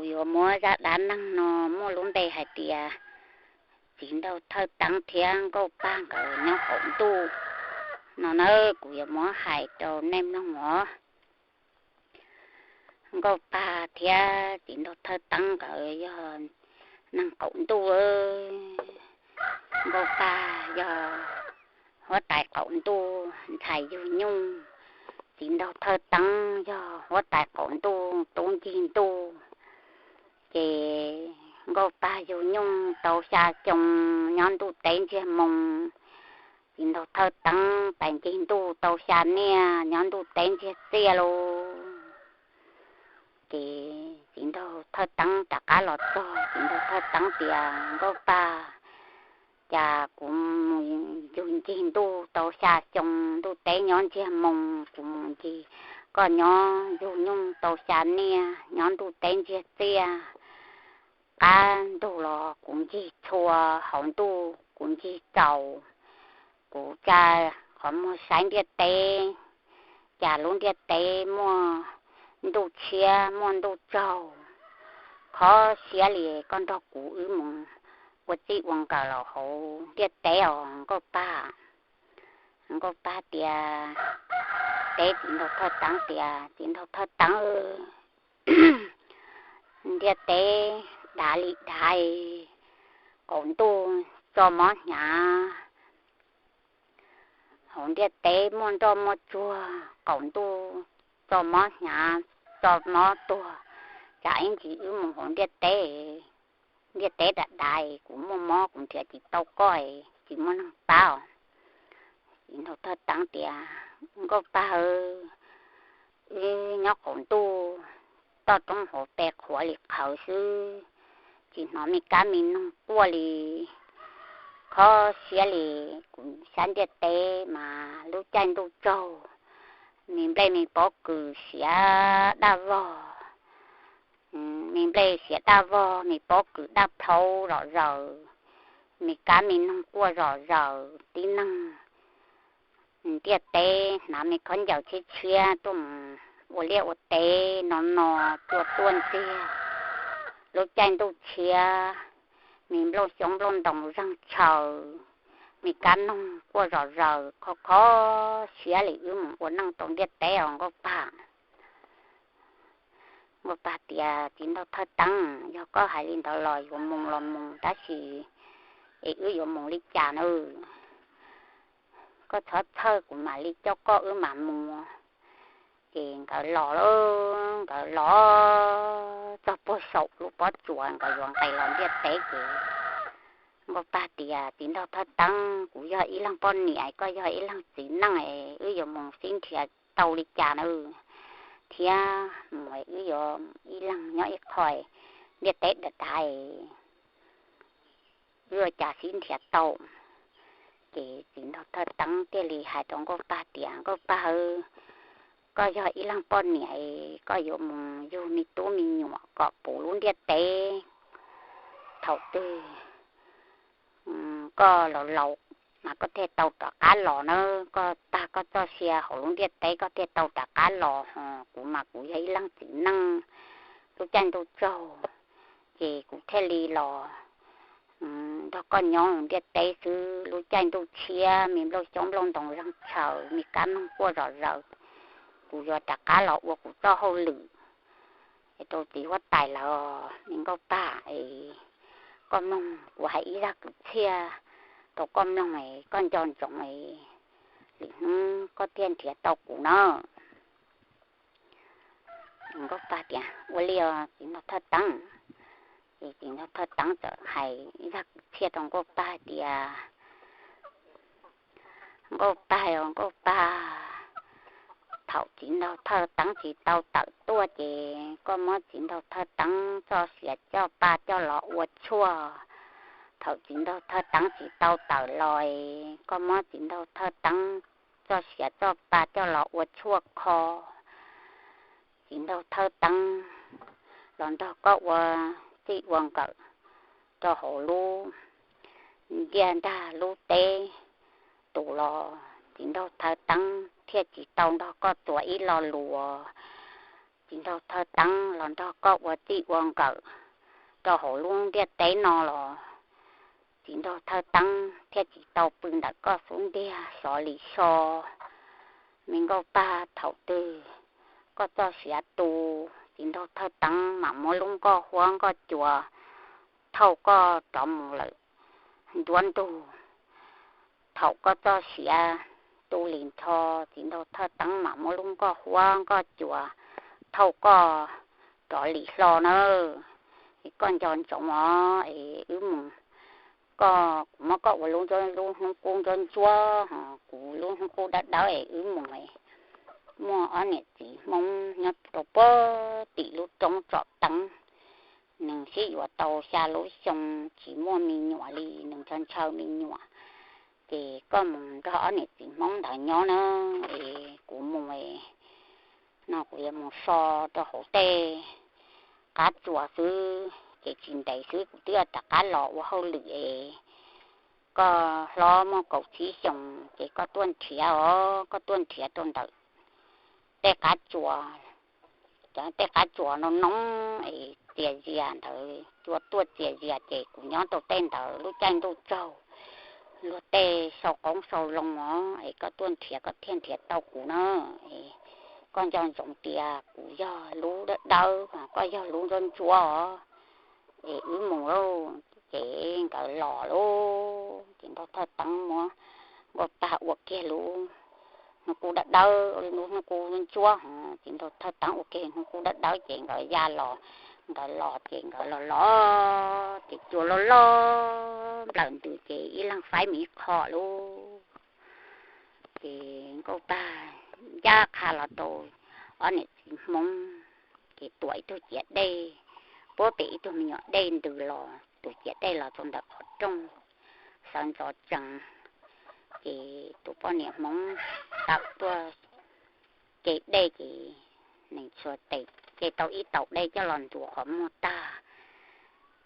Kuv yuav muab zaj dab neeg no muaj lub npe hais tias Txiv Nraug Thawj Teeb thiab Nkauj Pag nkawd nyob qaum ntuj no na, kuv yuav muab hais rau nej mloog os. Nkauj Pag thiab Txiv Nraug Thawj Teeb nkawd yog neeg qaum ntuj. Nkauj Pag yog huab tais qaum ntuj ntxhais yug nyuj, Txiv Nraug Thawj Teeb yog huab tais qaum ntuj tub ncig ntuj. Ces Nkauj Pag yug nyuj tau xya xyoo nyob ntuj teb ntsiag moo, Txiv Nraug Thawj Teeb pais ncig ntuj tau xya niaj nyob ntuj teb ntsiag txiaj lauj. Ces Txiv Nraug Thawj Teeb rov qab los txog, Txiv Nraug Thawj Teeb tias, Nkauj Pag, cas kuv mus yug ncig ntuj tau xya xyoo ntuj teb nyob ntsiag moo, kuv mus ncig koj nyob yug nyuj tau xya niaj nyob ntuj teb ntsiag txiaj, qab ntug los kuv ncig txhua hauv ntuj, kuv ncig txaus, kuv tsa qhov muag saib ntiaj teb, cas lub ntiaj teb muaj ntuj tshiab muaj ntuj tsaug. Kho siab li koj nrog kuv wb mus ua txij ua nkawm los hauv ntiaj teb os Nkauj Pag. Nkauj Pag tias, teb Txiv Nraug Thawj Teeb tias, Txiv Nraug Thawj Teeb, ntiaj teb dav li dav, qaum ntuj tso mob hnyav, hauv ntiaj teb muaj nroj muaj tsuag, qaum ntuj tso mob hnyav, tso mob tuag, tsam ib ntsis wb mus hauv ntiaj teb, ntiaj teb dav dav, kuv muaj mob kuv nrhiav tsis tau koj, tsis muaj neeg pab os. Txiv Nraug Thawj Teeb tias, Nkauj Pag, wb nyob qaum ntuj, toj roob hauv pes qhuav li qhawv xwb, tsis hnov me kab me noog quaj li. Kho siab li, kuv saib ntiaj teb mas lub caij ntuj tsaug, me nplej me pob kws siav daj vog, me nplej siav daj vog, me pob kws daj plhaub zom zaws, me kab me noog quaj zom zaws, tib neeg ntiaj teb hnav me khaub ncaws tshiab tshiab tuaj mus ua liaj ua teb no no, cua tuaj ntxiag, lub caij ntuj tshiab, me nplooj xyoob nplooj ntoos zeeg tshaws, me kab noog quaj zom zaws, kho kho siab li wb mus ua neej rau ntiaj teb os Nkauj Pag. Nkauj Pag tias, Txiv Nraug Thawj Teeb, yog koj hais li ntawd los yuav mus los mus, tab sis es wb yuav mus li cas na? Koj txhob txhawj, kuv mam li coj koj wb mam mus. Ces nkawd los, nkawd los txog puag saum lub pob tsuas nkawd yuav nqes los ntiaj teb ces Nkauj Pag tias, Txiv Nraug Thawj Teeb, kuv yog ib leeg poj niam, koj yog ib leeg txiv neej, wb yuav mus sib nrhiav tau li cas na? Thiab mus wb yuav ib leeg nyob ib qho, ntiaj teb dav dav, wb ua cas sib nrhiav tau? Ces Txiv Nraug Thawj Teeb thiaj li hais rau Nkauj Pag tias, Nkauj Pag, koj yog ib leeg poj niam, koj yuav mus yug me tub me nyuam kom puv lub ntiaj teb. Thaum twg koj laus laus mas koj thiaj tau rov qab los na, koj tag koj txoj sia hauv lub ntiaj teb koj thiaj tau rov qab los, ho kuv mas kuv yog ib leeg txiv neej, lub caij ntuj tsaug ces kuv thiaj li los nrog koj nyob ntiaj teb xwb. Lub caij ntuj tshiab, me nplooj xyoob nplooj ntoos zeeg tshaws, me kab noog quaj zom zaws, kuv yuav rov qab los ua kuv txoj hauj lwm rau txiv huab tais lawm. Me Nkauj Pag, koj mloog kuv hais ib zaj kwv txhiaj rau koj mloog, koj nco ntsoov, lwm hnub koj thiaj nrhiav tau kuv na. Nkauj Pag tias, Ua li os Txiv Nraug Thawj Teeb. Ces Txiv Nraug Thawj Teeb txawm hais ib zaj kwv txhiaj rau Nkauj Pag tias, Nkauj Pag os Nkauj Pag, thaum Txiv Nraug Thawj Teeb tsis tau tawm tuaj ces koj muab Txiv Nraug Thawj Teeb txoj sia txoj pa coj los ua tshuaj. Thaum Txiv Nraug Thawj Teeb tsis tau tawm los, koj muab Txiv Nraug Thawj Teeb txoj sia txoj pa coj los ua tshuaj kho. Txiv Nraug Thawj Teeb los nrog koj ua txij ua nkawm rau hauv lub ntiaj ntag lub teb tus los, Txiv Nraug Thawj Teeb thiaj tsis tau nrog koj txuas ib lo lus. Txiv nraug Thawj Teeb los nrog koj ua txij ua nkawm rau hauv lub ntiaj teb no los, Txiv nraug Thawj Teeb thiaj tsis tau pw ntawm koj xub ntiag sov li so. Me Nkauj Pag, thaum twg koj txoj sia tu, Txiv nraug Thawj Teeb mam muab lub nkoj huab nkoj cua thauj koj rov mus lawm nruab ntug. Thaum koj txoj sia tu li nrho, Txiv nraug Thawj Teeb mam muab lub nkoj huab nkoj cua thauj koj rov li hlo nawb. Es koj nco ntsoov os, es wb mus, koj, kuv muab koj ua lub, lub hnub qub ntsuab ntsuab, kuv lub hnub qub dawb dawb, es wb mus. Muaj ob niam txiv Hmoob nyob rau puag tim lub roob Tsom Teeb, nws sib yuav tau xya lub xyoo tsis muaj me nyuam li, nws ntshaw ntshaw me nyuam. Ces koj mus nrog ob niam txiv Hmoob ntawd nyob na, es kuv mus no kuv yuav mus so rau hauv tej qab tsuas xwb, ces tsis ntev xwb kuv twb rov qab los ua hauj lwm es. Koj hlob muaj kaum tsib xyoos ces koj tuaj nrhiav os, koj tuaj nrhiav rau ntawm tej qab tsuas, cov tej qab tsuas no no es txias zias ntawd, cua tuaj txias zias ces kuv nyob rau tej ntawd lub caij ntuj tsaug, luag tej sau qoob sau loo os, es koj tuaj nrhiav koj thiaj nrhiav tau kuv na. Es koj nco ntsoov tias kuv yog lub dawb dawb, koj yog lub ntsuab ntsuab os, es wb mus lauj. Ces nkawd los lauj, ces Nraug Thawj Teeb muab Nkauj Pag ua kiag lub hnub qub dawb dawb, lub hnub qub ntsuab, ces Nraug Thawj Teeb ua kiag hnub qub dawb dawb ces nkawd ya los, nkawd los ces nkawd los los ces cua loj loj nplawm ntws ces ib leeg faib mus ib qho lauj. Ces Nkauj Pag ncaj qha los rau ob niam txiv Hmoob, ces tuam ib tug ciav dej, puab pem ib tug me nyuam dej ntws los, tus ciav dej los rau ntawm qhov rooj, sawv ntxov tsees. Ces tus poj niam Hmoob tawm tuaj ce dej ces nws txhua tes ce tau ib taus dej coj los ntxuav qhov muag tag,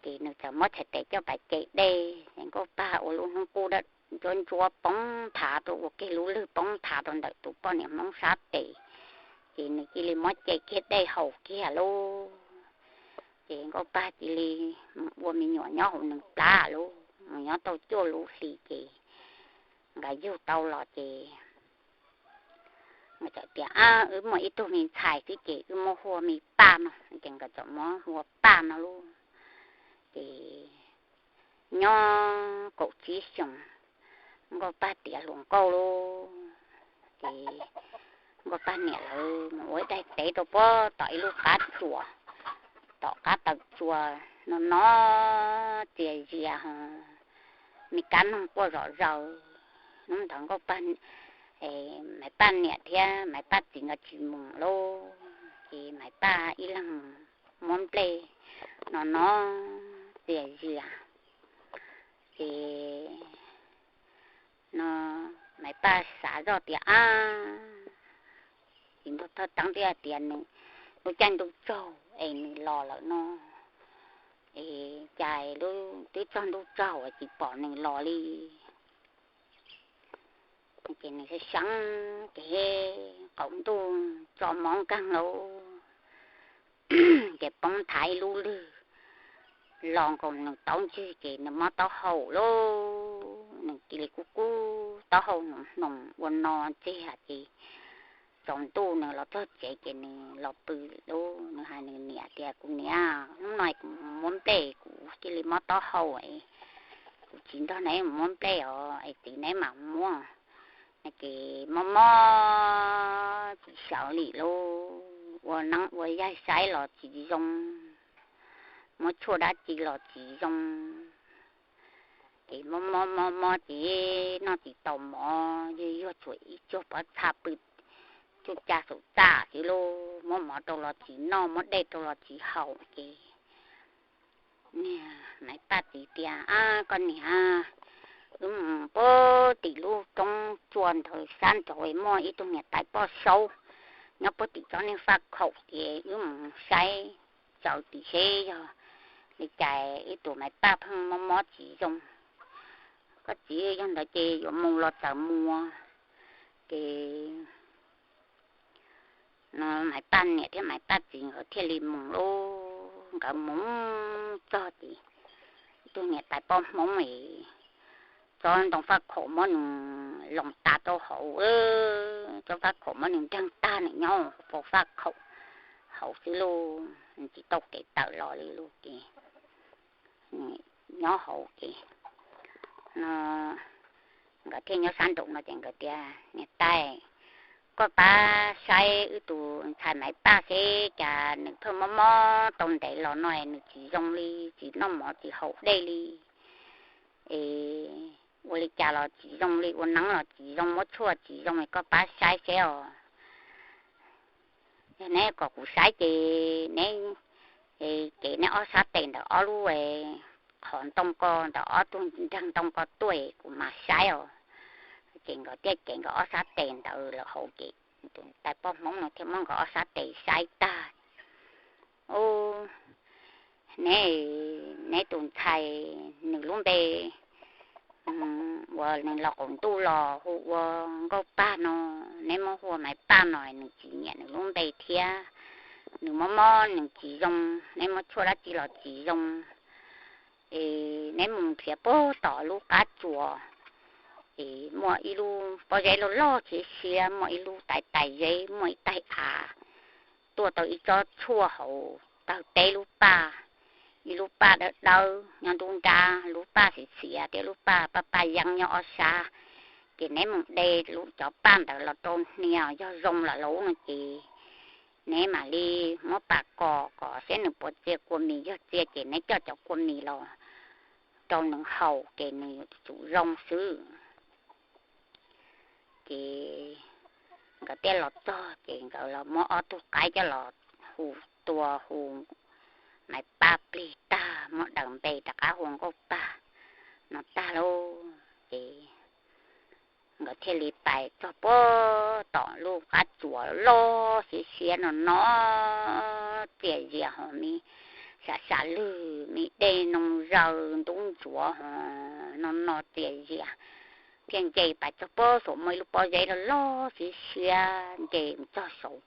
ces nws txawm muab txhais tes coj pais ce dej, ces Nkauj Pag ua lub hnub qub ntsuab ntsuab poob nthav rau, ua kiag lub lwg poob nthav rau ntawm tus poj niam Hmoob sab tes, ces nws cia li muab ce kiag dej haus kiag lauj. Ces Nkauj Pag cia li mus ua me nyuam nyob hauv nws plab lauj, mus nyob tau cuaj lub hlis ces nkawd yug tau los ces nkawd txawm tias, Ab, wb muaj ib tug me ntxhais xwb ces wb muab hu ua me Paj no. Ces nkawd txawm muab hu ua Paj no lauj. Ces nyob kaum tsib xyoos, Nkauj Pag tiav hluas nkauj lauj. Ces Nkauj Pag niam lawv mus ua ib daim teb rau puag tom ib lub qab tsuas, tom qab taw tsua no no, txias zias ho me kab noog quaj zom zaws. Hnub ntawd Nkauj Pag, Maiv Paj niam thiab Maiv Paj txiv nkawd tsis mus lauj, ces Maiv Paj ib leeg muab nplej no no, txias zias. Ces no Maiv Paj xav zoj tias, Ab, Txiv Nraug Thawj Teeb twb hais tias nws lub caij ntuj tsaug es nws los lawm no, es cas twb txog ntuj tsaug es tsis pom nws los li. Ces nws seev seev ces qaum ntuj tso mob nkeeg lauj, ces poob nthav ib lub lwg los nkaus nws taub ntswg ces nws mob taub hau lauj. Nws cia li kub kub taub hau hnoos hnoos ua no ntxiag ces tsaus ntuj nws los txog tsev ces nws los pw lauj. Nws hais nws niam tias, Kuv niam, hnub no kuv muab nplej, kuv cia li mob taub hau, kuv tsis nrog neb mus muab nplej os, es txiv neb mam muab. Ces mob mob tsis sawv li lauj, ua neeb ua yaig saib los tsis zoo, muab tshuaj dab tsi los tsis zoo. Ces mob mob mob mob ces noj tsis tau mov, yuag yuag tsuas ib tsuag pob txha pw cuj ca xum txaj xwb lauj, muab mov rau los tsis noj, muab dej rau los tsis haus. Ces niag Maiv Paj txiv tias, Ab, koj niam, wb mus puag tim lub roob tsua ntawd sab nraud muaj ib tug niam tais poj saub nyob puag tim tsob niag faj khaum, ces wb mus saib txawv tim seb yog li cas ib tug Maiv Paj pheej mob mob tsis zoo. Koj txiv, yog ntawd ces yuav mus los txawm mus. Ces Maiv Paj niam thiab Maiv Paj txiv nkawd thiaj li mus lauj. Nkawd mus txog ces tus niam tais poj Hmoob es tsob ntoo faj khaum muab nws loo tas rau hauv, tsob faj khaum muab nws nreeg tag, nws nyob hauv faj khaum hauv xwb lauj, tsis tau kev tawm los li lauj. Ces nyob hauv ces no nkawd thiaj nyob sab nraum no ces nkawd tias, Niam tais, koj pab saib wb tus ntxhais Maiv Paj seb cas nws pheej mob mob tau ntev los no nws tsis zoo li, tsis noj mov tsis haus dej li, es ua li cas los tsis zoo li, ua neeb los tsis zoo, muab tshuaj tsis zoo, koj pab saib seb os. Yog neb kom kuv saib ces neb, ces neb ob sab tes ntawm ob lub qhov ntoo ko, ntawm ob tug nreeg ntoo ko tuaj kuv mam saib os. Ces nkawd thiaj cev nkawd ob sab tes ntawd lawm hauv ces tus tais poj Hmoob no thiaj muab nkawd ob sab tes saib tag. Ub, neb, neb tus ntxhais, nws lub npe uas nws los qaum ntuj los hu ua Nkauj Paj no, neb muab hu ua Maiv Paj no nws tsis nyiam nws lub npe thiab. Nws mob mob nws tsis zoo, neb muab tshuaj dab tsi los tsis zoo. Es neb mus nrhiav puag tom lub qab tsuas, es muaj ib lub pob zeb loj loj siab siab, muaj ib lub tais tais zeb, muaj ib tais av, tuaj tau ib tsob tshuaj hauv tawg peb lub paj, ib lub paj dawb dawb nyob nruab nrab, lub paj xiav xiav thiab lub paj paj paj yeeb nyob ob sab. Ces neb mus de cov paj ntawd los rau hnia, yog zoo lawm lauj no ces neb mam li muab pas kos kom saib nws puas txia kua mis, yog txia ces neb coj cov kua mis los rau nws haus ces nws yuav tsum zoo xwb. Ces nkawd thiaj los txog ces nkawd los muab ob tug qaib coj los hu, tua hu Maiv Paj plig tag, muab daws npe rov qab hu ua Nkauj Paj no tag lauj. Ces nkawd thiaj li pais txog puag tom lub qab tsuas loj siab siab no no txias zias, ho me sam sam lwg, me dej noo zaws ntub ntsuav ho no no txias zias. Thiaj nce pais txog puag saum muaj ib lub pob zeb loj loj siab siab, nce mus txog saud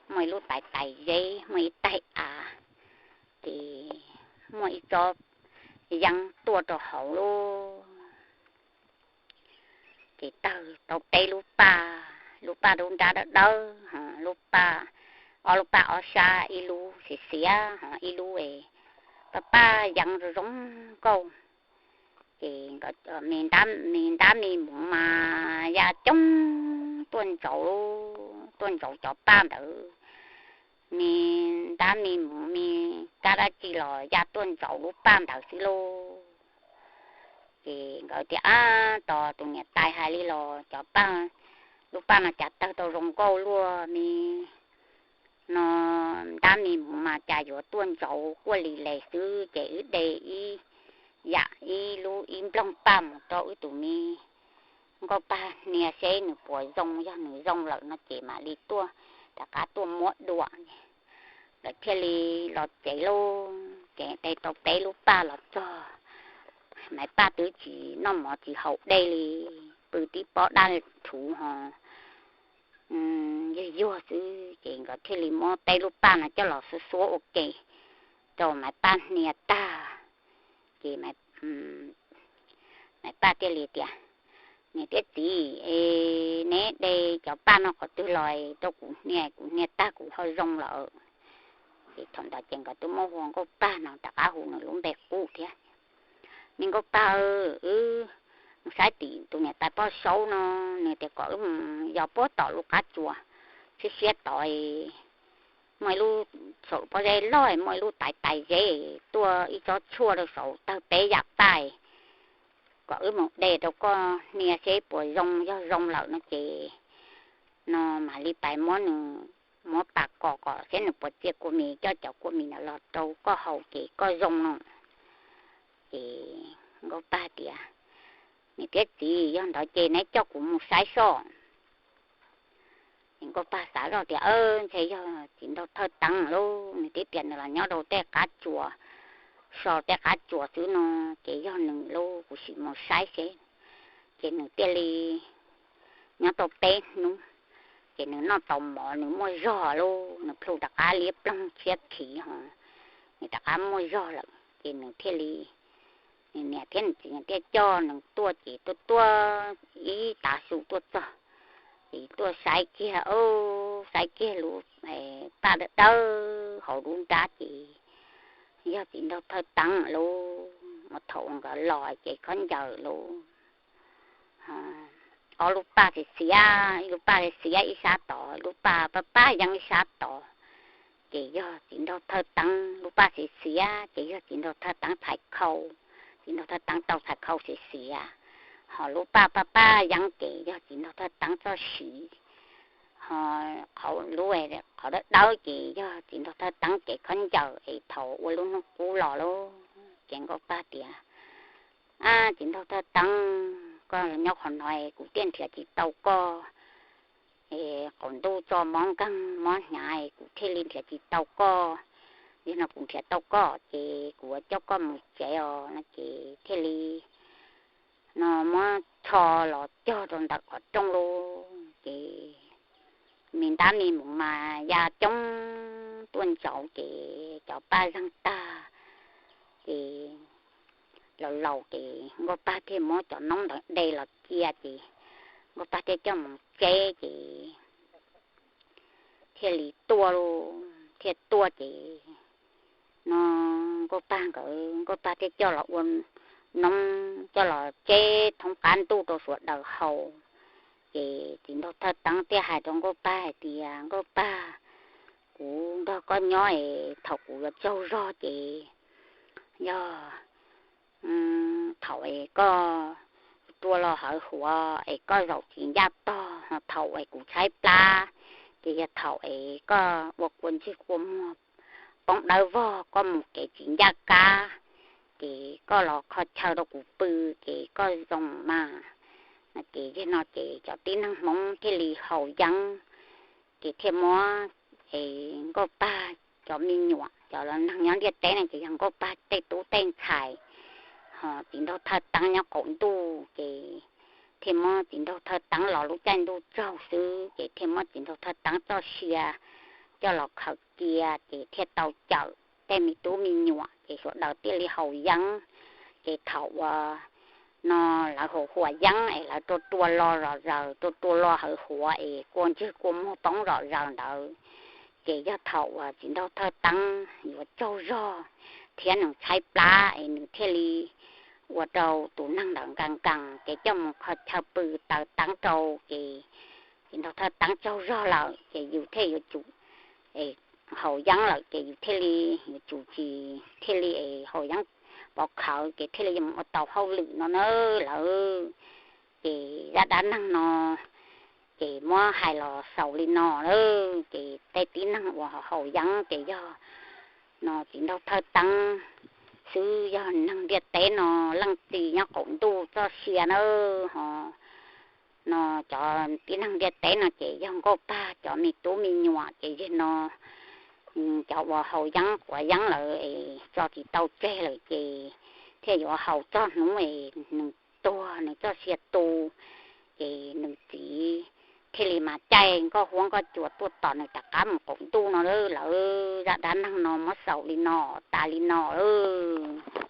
muaj ib lub tais tais zeb, muaj ib taig av, ces muaj ib tsob yeeb tuaj rau hauv lub, ces tawg tau peb lub paj, lub paj dub nrab dawb dawb, lub paj, ob lub paj ob sab, ib lub xiav xiav ho ib lub paj paj yeeb zoo zoo nkauj. Ces me nrab me muv mas ya coob tuaj ntsaum, tuaj ntsaum cov paj ntawd. Me nrab me muv me kab dab tsi los ya tuaj ntsaum lub paj ntawd xwb lauj. Ces nkawd tias, Ab, tos tus niam tais hais li los cov paj, lub paj no cas tawg tau zoo nkauj luaj, me no nrab me muv mas cas yuav tuaj ntsaum quaj li les xwb, ces wb de ib yam ib lub ib nplooj paj mus rau wb tus me Nkauj Paj hnia seb nws puas zoo, yog nws zoo lawm no ces mam li tuaj, rov qab tuaj muab dua. Lawv thiaj li los tsev lauj. Ces de tau peb lub paj los txog, Maiv Paj twb tsis noj mov tsis haus dej li, pw tib pob dab rhuv ho yuag yuag xwb. Ces nkawd thiaj li muab peb lub paj no coj los xuab xuab ua ke rau Maiv Paj hnia tag. Ces Maiv Paj thiaj li tias, Niam thiab txiv, neb de cov paj no qhov twg los rau kuv hnia, kuv hnia tag kuv ho zoo lawm. Ces thaum ntawd ces nkawd twb muab hu ua Nkauj Paj no rov qab hu nws lub npe qub thiab. Me Nkauj Paj, wb mus saib tim tus niam tais Poj Saub no, nws tias kom wb mus yos puag tom lub qab tsuas siab siab tod, muaj ib lub, saum pob zeb loj muaj ib lub tais tais zeb, tuaj ib tsob tshuaj rau saud tawg peb yam paj, kom wb mus de rau koj hnia seb puas zoo, yog zoo lawm no ces no mam li pais muab nws, muab pas kos kom saib nws puas txia kua mis, coj cov kua mis ntawd los rau koj haus ces koj zoo no. Ces Nkauj Paj tias, Niam thiab txiv, yog ntawd ces neb coj kuv mus saib soj. Ces Nkauj Paj xav zoj tias, Ntshe yog txiv nraug Thawj Teeb lauj, nws twb tias nws los nyob rau tej qab tsuas, so tej qab tsuas xwb no, ces yog nws lauj, kuv sim mus saib seb. Ces nws thiaj li nyob tau peb hnub, Ces nws noj tau mov, nws muaj zog lauj, nws plhu rov qab liab ploog tshiab khiv ho, nws rov qab muaj zog lawm ces nws thiaj li, nws niam thiab nws txiv thiaj coj nws tuaj ces tuaj tuaj ib tav su tuaj txog, ces tuaj saib kiag, saib kiag lub paj dawb dawb hauv lub nrab ces yog txiv nraug thawj teeb lauj. Mas thaum uas nkawd los ces khaub ncaws lauj, ob lub paj xiav xiav, ib lub paj xiav ib sab tod, lub paj paj paj yeeb ib sab tod, ces yog txiv nraug thawj teeb. Lub paj xiav xiav ces yog txiv nraug thawj teeb txhais khau, txiv nraug thawj teeb tau txhais khau xiav xiav, ho lub paj paj paj yeeb ces yog txiv nraug thawj teeb txoj siv, ho qhov lub, qhov dawb dawb ces yog txiv nraug thawj teeb kev khaub ncaws es thaum ua lub hnub qub los lauj, ces Nkauj Paj tias, Ab, txiv nraug thawj teeb, koj nyob qhov no kuv thiaj nrhiav tsis tau koj, es qaum ntuj txo mob nkeeg mob hnyav kuv thiaj li nrhiav tsis tau koj. Yog no kuv nrhiav tau koj ces kuv yuav coj koj mus tsev os. No ces thiaj li no muab tsho los cog rau ntawm qhov rooj lauj, ces me ntab me mus mas ya coob tuaj ntsaud ces cov paj zeeg tag ces laus laus ces Nkauj Paj thiaj muab cov noob ntawd de los cia ces Nkauj Paj thiaj coj mus tseb ces thiaj li tuaj lauj, thiaj tuaj ces no Nkauj Paj nkawd, Nkauj Paj thiaj coj los ua noob coj los tseb thoob qab ntuj rau sawv daws haus. Ces txiv nraug thawj teeb thiaj hais rau Nkauj Paj hais tias, Nkauj Paj, kuv nrog koj nyob es thaum kuv yuav tsaug zog ces yog thaum es koj rua los hawv huav es koj zaum tsis ncaj tog, ho thaum es kuv tshaib plab ces yog thaum es koj ua kua ntswg kua muag poob dawb vog, koj mus kev tsis ncaj qab, ces koj los kho chaw rau kuv pw, ces koj zoo mas. Ces yog no ces cov tib neeg Hmoob thiaj li haus yeeb, ces thiaj muab es Nkauj Paj cov me nyuam, cov neeg nyob ntiaj teb no ces yog Nkauj Paj tej tub tej ntxhais, ho txiv nraug thawj teeb nyob qaum ntuj ces thiaj muab txiv nraug thawj teeb los lub caij ntuj tsaug xwb ces thiaj muab txiv nraug thawj teeb txoj sia coj los khaws cia ces thiaj tau cawm tej me tub me nyuam ces sawv daws thiaj li haus yeeb. Ces thaum uas no lawv haus huas yeeb es lawv rua rua lo zom zaws, rua rua lo hawv huav es kua ntswg kua muag poob zom zaws ntawd, ces yog thaum uas txiv nraug thawj teeb yuav tsaug zog thiab nws tshaib plab es nws thiaj li ua rau tus neeg ntawd nkees nkees ces coj mus kho chaw pw taws teeb rau ces txiv nraug thawj teeb tsaug zog lawm ces yus thiaj yuav tsum haus yeeb lawm ces yus thiaj li yuav tsum tsis thiaj li es haus yeeb pov khawv ces thiaj li yuav mus ua tau hauj lwm no na lawm. Ces zaj dab neeg no ces muab hais los xaus li no lawm. Ces tej tib neeg uas haus yeeb ces yog no txiv nraug thawj teeb xwb, yog neeg ntiaj teb no leej txiv nyob qaum ntuj txoj sia na. Ho no cov tib neeg ntiaj teb no ces yog Nkauj Paj cov me tub me nyuam ces yog no cov uas haus yeeb quav yeeb lawm es tso tsis tau tseg lawm ces thiaj yuav haus txog hnub es nws tuag nws txoj sia tu, ces nws txiv thiaj li mas caij nkoj huab nkoj cua tuaj tos nws rov qab mus qaum ntuj no lawm. Zaj dab neeg no muab xaus li no, tas li no lawm.